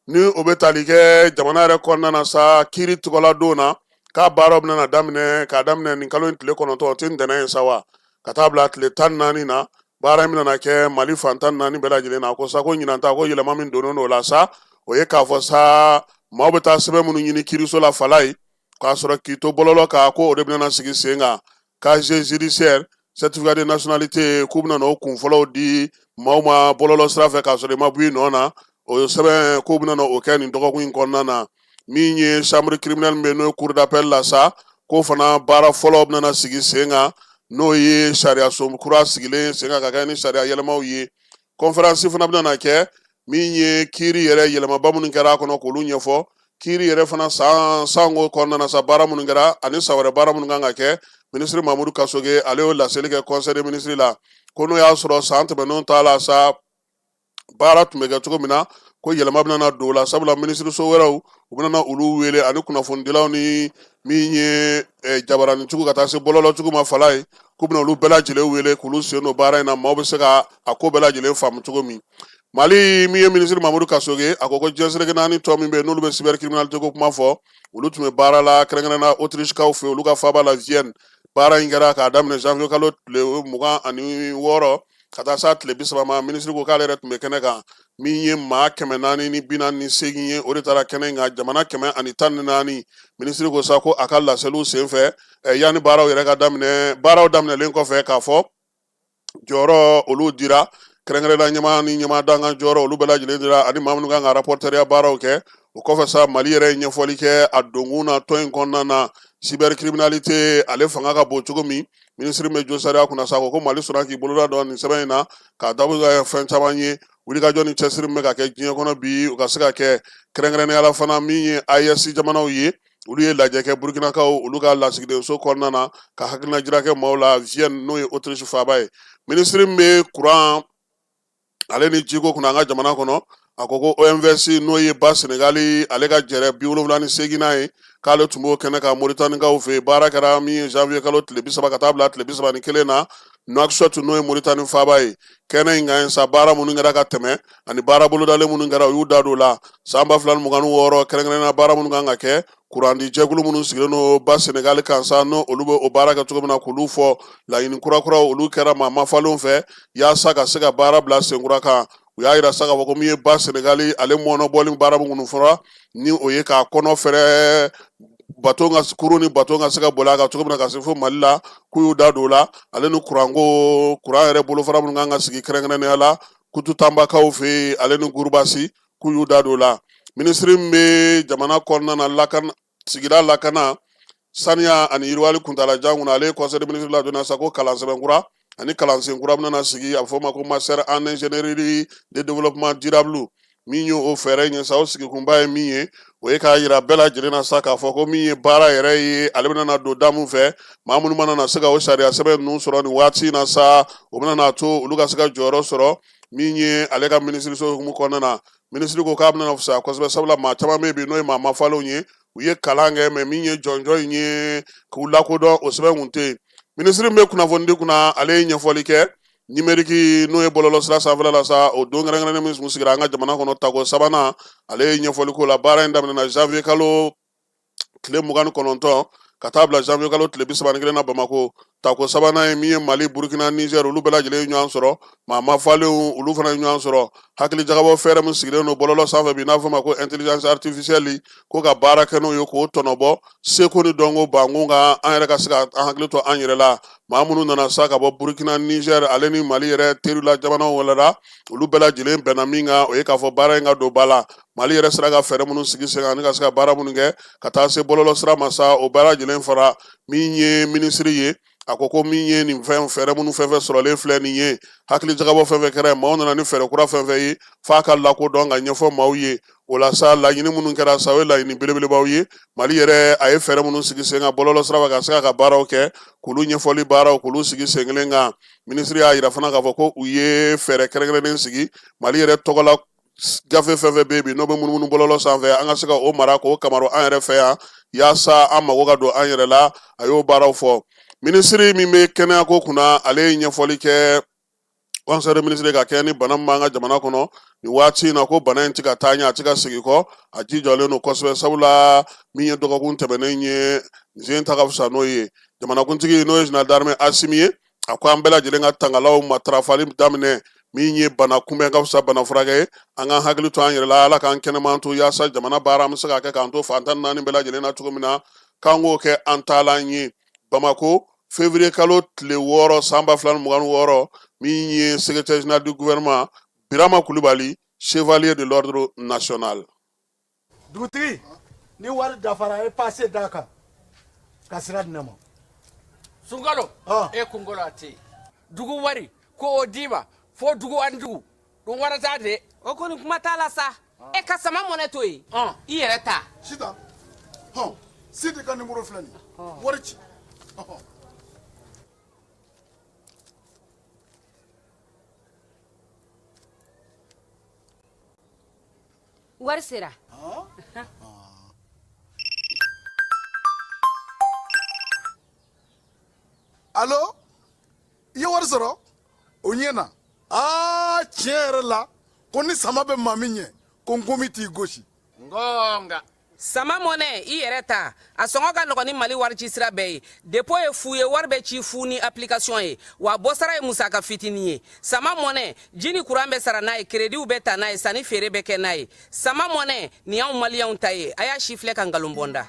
ni o bɛ tali kɛ jamana yɛrɛ kɔnɔna na sa, kiiri tɔgɔla don na, k'a baaraw bɛna daminɛ k'a daminɛ nin kalo in tile 9, o tɛ ntɛnɛn ye sa wa, ka taa bila tile 14 na. Baara in bɛna kɛ Mali fan 14 bɛɛ lajɛlen na. Ko sa ko ɲinan ta, ko yɛlɛma min donnen don o la sa, o ye k'a fɔ sa maaw bɛ taa sɛbɛn minnu ɲini kiiriso la, fala ye, k'a sɔrɔ k'i to bɔlɔlɔ kan, ko o de bɛna sigi sen kan. Casier judiciaire, certificat de nationalité, k'u bɛna o kun fɔlɔw di maaw ma bɔlɔlɔ sira fɛ k'a sɔrɔ i ma bɔ i nɔ na, o sɛbɛn, k'u bɛna o kɛ nin dɔgɔkun in kɔnɔna na. Min ye chambre criminelle min bɛ yen, n'o ye cour d'appel la sa, k'o fana baara fɔlɔ bɛna sigi sen kan, n'o ye sariyaso kura sigilen sen kan ka kɛ ni sariya yɛlɛmaw ye. Conférence fana bɛna kɛ min ye kiiri yɛrɛ yɛlɛmaba minnu kɛra a kɔnɔ, k'olu ɲɛfɔ. Kiiri yɛrɛ fana san sanko kɔnɔna na sa, baara minnu kɛra ani san wɛrɛ baara minnu kan ka kɛ, minisiri Mamudu Kasoge ale y'o laseli kɛ conseil des ministres la, ko n'o y'a sɔrɔ san tɛmɛnenw ta la sa, baara tun bɛ kɛ cogo min na, ko yɛlɛma bɛna na don o la, sabula minisiriso wɛrɛw u bɛna na olu wele ani kunnafonidilaw ni min ye jabaranitigiw ka taa se bɔlɔlɔtigiw ma fala ye, k'u bɛna olu bɛɛ lajɛlen wele k'olu sen don baara in na, maaw bɛ se ka a ko bɛɛ lajɛlen faamu cogo min. Mali min ye minisiri Mamudu Kasoge, a ko ko diɲɛ seleke naani tɔn min bɛ yen n'olu bɛ cybercriminalité ko kuma fɔ, olu tun bɛ baara la kɛrɛnkɛrɛnnenya Autrichekaw fɛ, olu ka faaba la Vienne. Baara in kɛra k'a daminɛ janvier kalo tile 26 ka taa s'a tile 30 ma. Minisiri ko k'ale yɛrɛ tun bɛ kɛnɛ kan. Min ye maa 448 ye, o de taara kɛnɛ in kan, jamana 114. Minisiri ko sa ko a ka laseliw senfɛ, yanni baaraw yɛrɛ ka daminɛ, baaraw daminɛlen kɔfɛ, k'a fɔ jɔyɔrɔ olu dira kɛrɛnkɛrɛnnenya ɲɛmaa ni ɲɛmaa dankan jɔyɔrɔ olu bɛɛ lajɛlen dira ani maa minnu kan ka rapporteurya baaraw kɛ. O kɔfɛ sa, Mali yɛrɛ ye ɲɛfɔli kɛ a donkun na tɔn in kɔnɔna na, cybercriminalité ale fanga ka bon cogo min. Minisiri bɛ josariya kunna sa, ko ko Mali sɔnna k'i boloda dɔn nin sɛbɛn in na k'a dabu kɛ fɛn caman ye, wulikajɔ ni cɛsiri min bɛ ka kɛ diɲɛ kɔnɔ bi, u ka se ka kɛ kɛrɛnkɛrɛnnenya la fana min ye AES jamanaw ye. Olu ye lajɛ kɛ Burukinakaw olu ka lasigidenso kɔnɔna na ka hakilina jira kɛ maaw la Vienne, n'o ye Autriche faaba ye. Minisiri min bɛ kuran ale ni jiko kunna an ka jamana kɔnɔ, a ko ko OMVS, n'o ye ba Senegali ale ka jɛrɛ 78nan ye, k'ale tun b'o kɛnɛ kan Moritanikaw fɛ yen. Baara kɛra min ye janvier kalo tile 30 ka taa bila tile 31 na Nouakchott, n'o ye Moritani faaba ye. Kɛnɛ in kan sa, baara minnu kɛra ka tɛmɛ ani baara bolodalen minnu kɛra, u y'u da don o la. San 2026, kɛrɛnkɛrɛnnenya baara minnu kan ka kɛ, kurandi jɛkulu minnu sigilen don ba Senegali kan sa, n'o olu bɛ o baara kɛ cogo min na, k'olu fɔ. Laɲini kurakuraw olu kɛra maa mafalenw fɛ yaasa ka se ka baara bila senkura kan. U y'a yira sa k'a fɔ ko min ye ba Senegali ale mɔnɔbɔli baara minnu fɔra, ni o ye k'a kɔnɔ fɛrɛ bato ka kurun ni bato ka se ka boli a kan cogo min na ka se fo Mali la, k'u y'u da don o la, ale ni kuranko kuran yɛrɛ bolofara minnu kan ka sigi kɛrɛnkɛrɛnnenya la Kututanbakaw fɛ yen, ale ni Gurubasi, k'u y'u da don o la. Minisiri min bɛ jamana kɔnɔna na lakana, sigida lakana, saniya ani yiriwali kuntaalajan kunna, ale ye conseil des ministres ladɔnniya sa ko kalansɛbɛn kura ani kalansen kura bɛna sigi, a bɛ fɔ o ma ko master en ingénierie de développement durable. Min ye o fɛɛrɛ in ye sa, o sigikunba ye min ye, o ye k'a yira bɛɛ lajɛlen na sa k'a fɔ ko min ye baara yɛrɛ ye, ale bɛna na don da min fɛ, maa minnu mana na se ka o sariya sɛbɛn ninnu sɔrɔ nin waati in na sa, o bɛna na to olu ka se ka jɔyɔrɔ sɔrɔ. Min ye ale ka minisiriso hukumu kɔnɔna na, minisiri ko k'a bɛna fisaya kosɛbɛ, sabula maa caman bɛ yen bi n'o ye maa mafalenw ye, u ye kalan kɛ, mais min ye jɔnjɔn in ye k'u lakodɔn, o sɛbɛn kun tɛ yen. Minisiri min bɛ kunnafonidi kunna, ale ye ɲɛfɔli kɛ numérique, n'o ye bɔlɔlɔsira sanfɛla la sa, o don kɛrɛnkɛrɛnnen min tun sigira an ka jamana kɔnɔ tako sabanan, ale ye ɲɛfɔli k'o la. Baara in daminɛna janvier kalo tile 29 ka taa bila janvier kalo tile 31 na Bamakɔ. Tako sabanan ye min ye, Mali, Burukina, Niger, olu bɛɛ lajɛlen ye ɲɔgɔn sɔrɔ, maa mafalenw olu fana ye ɲɔgɔn sɔrɔ. Hakili jagabɔ fɛɛrɛ min sigilen don bɔlɔlɔ sanfɛ bi, n'a fɔ ma ko intelligence artificielle, ko ka baara kɛ n'o ye k'o tɔnɔbɔ seko ni dɔnko bankun kan, an yɛrɛ ka se ka an hakili to an yɛrɛ la. Maa minnu nana sa ka bɔ Burukina, Niger ale ni Mali yɛrɛ terila jamanaw wɛrɛ la, olu bɛɛ lajɛlen bɛnna min kan, o ye k'a fɔ baara in ka don ba la. Mali yɛrɛ sera ka fɛɛrɛ minnu sigi sen kan ani ka se ka baara minnu kɛ ka taa se bɔlɔlɔ sira ma sa, o bɛɛ lajɛlen fara. Min ye minisiri ye, a ko ko min ye nin fɛn fɛɛrɛ minnu fɛn fɛn sɔrɔlen filɛ nin ye, hakili jagabɔ fɛn fɛn kɛra, maaw nana ni fɛɛrɛ kura fɛn fɛn ye, f'a ka lakodɔn ka ɲɛfɔ maaw ye. O la sa, laɲini minnu kɛra sa, o ye laɲini belebelebaw ye. Mali yɛrɛ a ye fɛɛrɛ minnu sigi sen kan bɔlɔlɔ sira fɛ ka se ka baaraw kɛ, k'olu ɲɛfɔli baaraw k'olu sigi sen kelen kan. Minisiri y'a yira fana k'a fɔ ko u ye fɛɛrɛ kɛrɛnkɛrɛnnen sigi Mali yɛrɛ tɔgɔ la, gafe fɛn fɛn bɛ yen bi n'o bɛ munumunu bɔlɔlɔ sanfɛ, an ka se ka o mara k'o kamaru an yɛrɛ fɛ yan, yaasa an mago ka don an yɛrɛ la. A y'o baaraw fɔ. Minisiri min bɛ kɛnɛyako kunna, ale ye ɲɛfɔli kɛ conseil des ministres ka kɛ ni bana min b'an ka jamana kɔnɔ nin waati in na, ko bana in tɛ ka taa ɲɛ, a tɛ ka segin kɔ, a ji jɔlen don kosɛbɛ, sabula min ye dɔgɔkun tɛmɛnen ye, nin ta ka fisa n'o ye. Jamanakuntigi, n'o ye général d'armée Asimi ye, a ko an bɛɛ lajɛlen ka tangalaw matarafali daminɛ. Min ye bana kunbɛn ka fisa bana furakɛ ye, an k'an hakili to an yɛrɛ la, Ala k'an kɛnɛman to, yaasa jamana baara an bɛ se k'a kɛ k'an to fan 14 bɛɛ lajɛlen na cogo min na, k'an k'o kɛ an taalan ye. Bamako, février kalo tile 6 san 2026, min ye secrétaire général du gouvernement Birama Kulubali, chevalier de l'ordre national. Dugutigi, ni wari dafara, e pase d'a kan ka sira di ne ma. Sunkalo e kunkolo a tɛ dugu wari ko o d'i ma fo dugu ani dugu ɗum warata de. O kɔni kuma t'a la sa. E ka sama mɔnɛ to yen, i yɛrɛ ta. Sitan, hɔn, Sidi ka nimoro filɛ nin ye, wari ci. Wari sera. Alo, i ye wari sɔrɔ? O ɲɛna. Aa, tiɲɛ yɛrɛ la, ko ni sama bɛ maa min ɲɛ, ko nkomi t'i gosi. Ngonga. Sama mɔnɛ, i yɛrɛ ta, a sɔngɔ ka nɔgɔn ni Mali warici sira bɛɛ ye. Dépôt ye fu ye, wari bɛ ci fu ni application ye, wa bɔsara ye musaka fitinin ye. Sama mɔnɛ, ji ni kuran bɛ sara n'a ye, créditw bɛ ta n'a ye, sanni feere bɛ kɛ n'a ye. Sama mɔnɛ, nin y'anw maliyɛnw ta ye. A y'a si filɛ ka nkalon bɔ n da.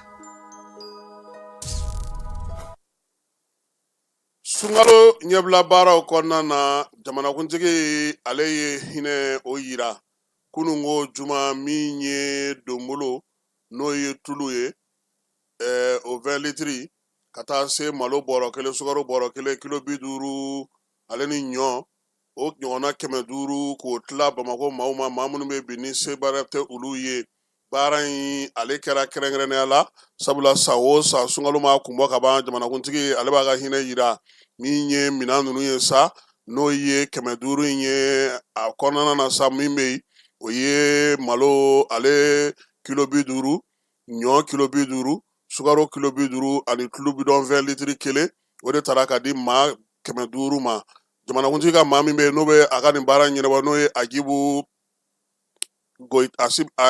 Sunkalo ɲɛbila baaraw kɔnɔna na, jamanakuntigi ale ye hinɛ o yira kununko juma min ye donbolo, n'o ye tulu ye, o 20 litiri, ka taa se malo bɔrɔ kelen, sukaro bɔrɔ kelen, kilo 50, ale ni ɲɔ o ɲɔgɔnna 500, k'o tila Bamakɔ maaw ma, maa minnu bɛ bi ni sebaa tɛ olu ye. Baara in ale kɛra kɛrɛnkɛrɛnnenya la, sabula san o san sunkalo maa kun bɔ ka ban, jamanakuntigi ale b'a ka hinɛ yira. Min ye minɛn ninnu ye sa, n'o ye 500 in ye, a kɔnɔna na sa, min bɛ yen, o ye malo ale kilo 50, ɲɔ kilo 50, sukaro kilo 50 ani tulu bidɔn 20 litiri kelen, o de taara ka di maa 500 ma. Jamanakuntigi ka maa min bɛ yen, n'o bɛ a ka nin baara ɲɛnabɔ, n'o ye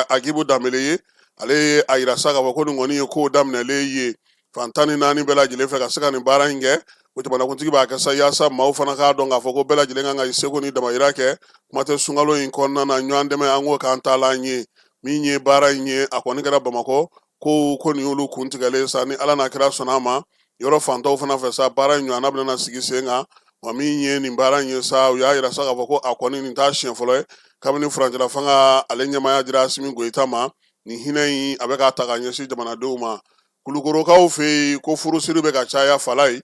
Agibu Danbele ye, ale ye a yira sa k'a fɔ ko nin kɔni ye kow daminɛlen ye fan 14 bɛɛ lajɛlen fɛ ka se ka nin baara in kɛ. O jamanakuntigi b'a kɛ sa yaasa maaw fana k'a dɔn k'a fɔ ko bɛɛ lajɛlen kan ka seko ni damayira kɛ. Kuma tɛ sunkalo in kɔnɔna na, ɲɔgɔn dɛmɛ, an k'o k'an taalan ye. Min ye baara in ye, a kɔni kɛra Bamakɔ ko nin y'olu kun tigɛlen sa. Ni Ala n'a kira sɔnna a ma, yɔrɔ fantanw fana fɛ sa, baara in ɲɔgɔnna bɛna sigi sen kan. Wa min ye nin baara in ye sa, u y'a yira sa k'a fɔ ko a kɔni nin t'a siɲɛ fɔlɔ ye kabini furancɛla fanga ale ɲɛmaaya dira Asimi Goyita ma. Nin hinɛ in a bɛ k'a ta ka ɲɛsin jamanadenw ma. Kulukorokaw fɛ yen, ko furusiri bɛ ka caya. Falaye,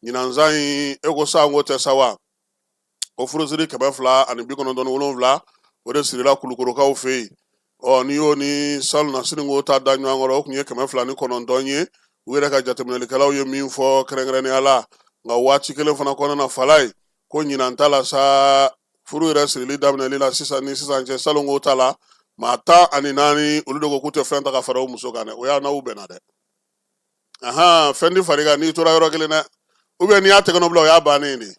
ɲinansan in, e ko sa, n ko tɛ sa wa? O furusiri 297, o de sirila Kulukorokaw fɛ yen. Ɔ, n'i y'o ni salonnasini ta da ɲɔgɔn kɔrɔ, o tun ye 209 ye, u yɛrɛ ka jateminɛlikɛlaw ye min fɔ kɛrɛnkɛrɛnnenya la. Nka waati kelen fana kɔnɔna na, Falaye, ko ɲinan ta la sa, furu yɛrɛ sirili daminɛli la sisan ni sisan cɛ, salonko ta la, maa 14, olu de ko k'u tɛ fɛn ta ka fara u muso kan dɛ. O y'a n'aw bɛnna dɛ. Ahan, fɛn di fari kan n'i tora yɔrɔ kelen dɛ, ou bien n'i y'a tɛgɛ nɔ bila, o y'a bannen de.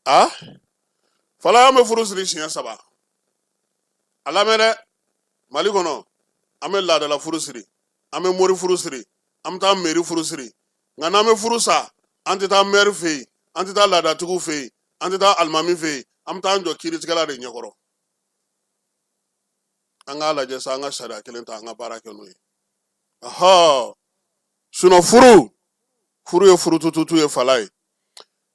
A Falaye, an bɛ furu siri siɲɛ saba. A lamɛn dɛ, Mali kɔnɔ, an bɛ laadala furu siri, an bɛ mori furu siri, an bɛ taa mairie furu siri. Nka n'an bɛ furu sa, an tɛ taa maire fɛ yen, an tɛ taa laadatigiw fɛ yen, an tɛ taa alimami fɛ yen, an bɛ taa an jɔ kiiritigɛla de ɲɛkɔrɔ. An k'a lajɛ sa, an ka sariya kelen ta, an ka baara kɛ n'o ye. Ɔhɔ, sinon furu ye furutututu ye. Falaye,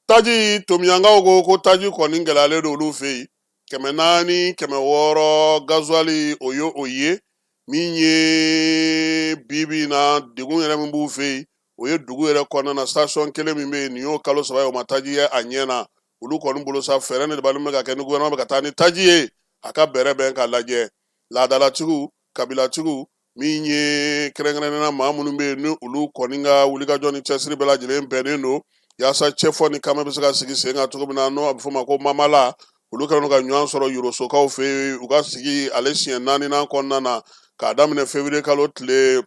taji, tomiyankaw ko taji kɔni gɛlɛyalen don olu fɛ yen, 400, 600 gazuwali, o ye o ye. Min ye bi bi in na degun yɛrɛ min b'u fɛ yen, o ye dugu yɛrɛ kɔnɔna na station kelen min bɛ yen, nin y'o kalo 3 ye, o ma taji ye a ɲɛ na. Olu kɔni bolo sa, fɛɛrɛ de b'ale bɛ ka kɛ ni gouvernement bɛ ka taa ni taji ye, a ka bɛrɛ bɛn k'a lajɛ. Laadalatigiw, kabilatigiw, min ye kɛrɛnkɛrɛnnenya na maa minnu bɛ yen, ni olu kɔni ka wulikajɔ ni cɛsiri bɛɛ lajɛlen bɛnnen don yaasa cɛfɔ ni kanbɛn bɛ se ka sigi sen kan cogo min na, n'o a bɛ fɔ o ma ko mamala, olu kɛlen don ka ɲɔgɔn sɔrɔ Yorosokaw fɛ yen, u ka sigi ale siɲɛ naaninan kɔnɔna na, k'a daminɛ février kalo tile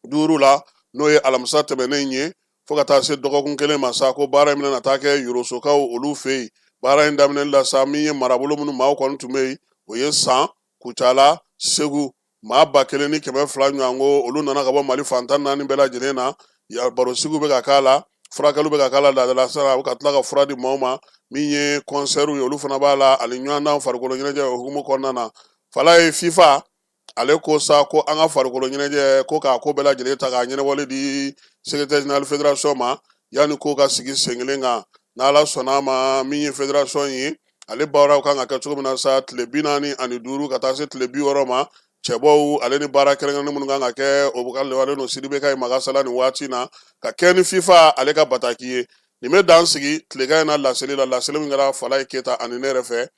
5 la, n'o ye alamisa tɛmɛnen ye, fo ka taa se dɔgɔkun kelen ma sa, ko baara in bɛna taa kɛ Yorosokaw olu fɛ yen. Baara in daminɛli la sa, min ye marabolo minnu maaw kɔni tun bɛ yen, o ye San, Kucala, Segu, maa 1200 ɲɔgɔn ko olu nana ka bɔ Mali fan 14 bɛɛ lajɛlen na. Barosigiw bɛ ka k'a la, furakɛliw bɛ ka k'a la, laadala sara ka tila ka fura di maaw ma. Min ye kɔnsɛriw ye, olu fana b'a la, ani ɲɔgɔndan farikolo ɲɛnajɛ. O hukumu kɔnɔna na, Falaye, FIFA ale ko sa ko an ka farikolo ɲɛnajɛ ko k'a ko bɛɛ lajɛlen ta k'a ɲɛnabɔli di secrétaire général fédération ma, yanni ko ka sigi sen kelen kan. N'Ala sɔnna a ma, min ye fédération ye, ale baaraw kan ka kɛ cogo min na sa, tile 45 ka taa se tile 60 ma, cɛbɔw ale ni baara kɛrɛnkɛrɛnnen minnu kan ka kɛ, o ka lewalen don Sidibe ka magasala nin waati na, ka kɛ ni FIFA ale ka bataki ye. Nin bɛ dan sigi tilegan in na laseli la, laseli min kɛra Falaye Keyita ani ne yɛrɛ fɛ.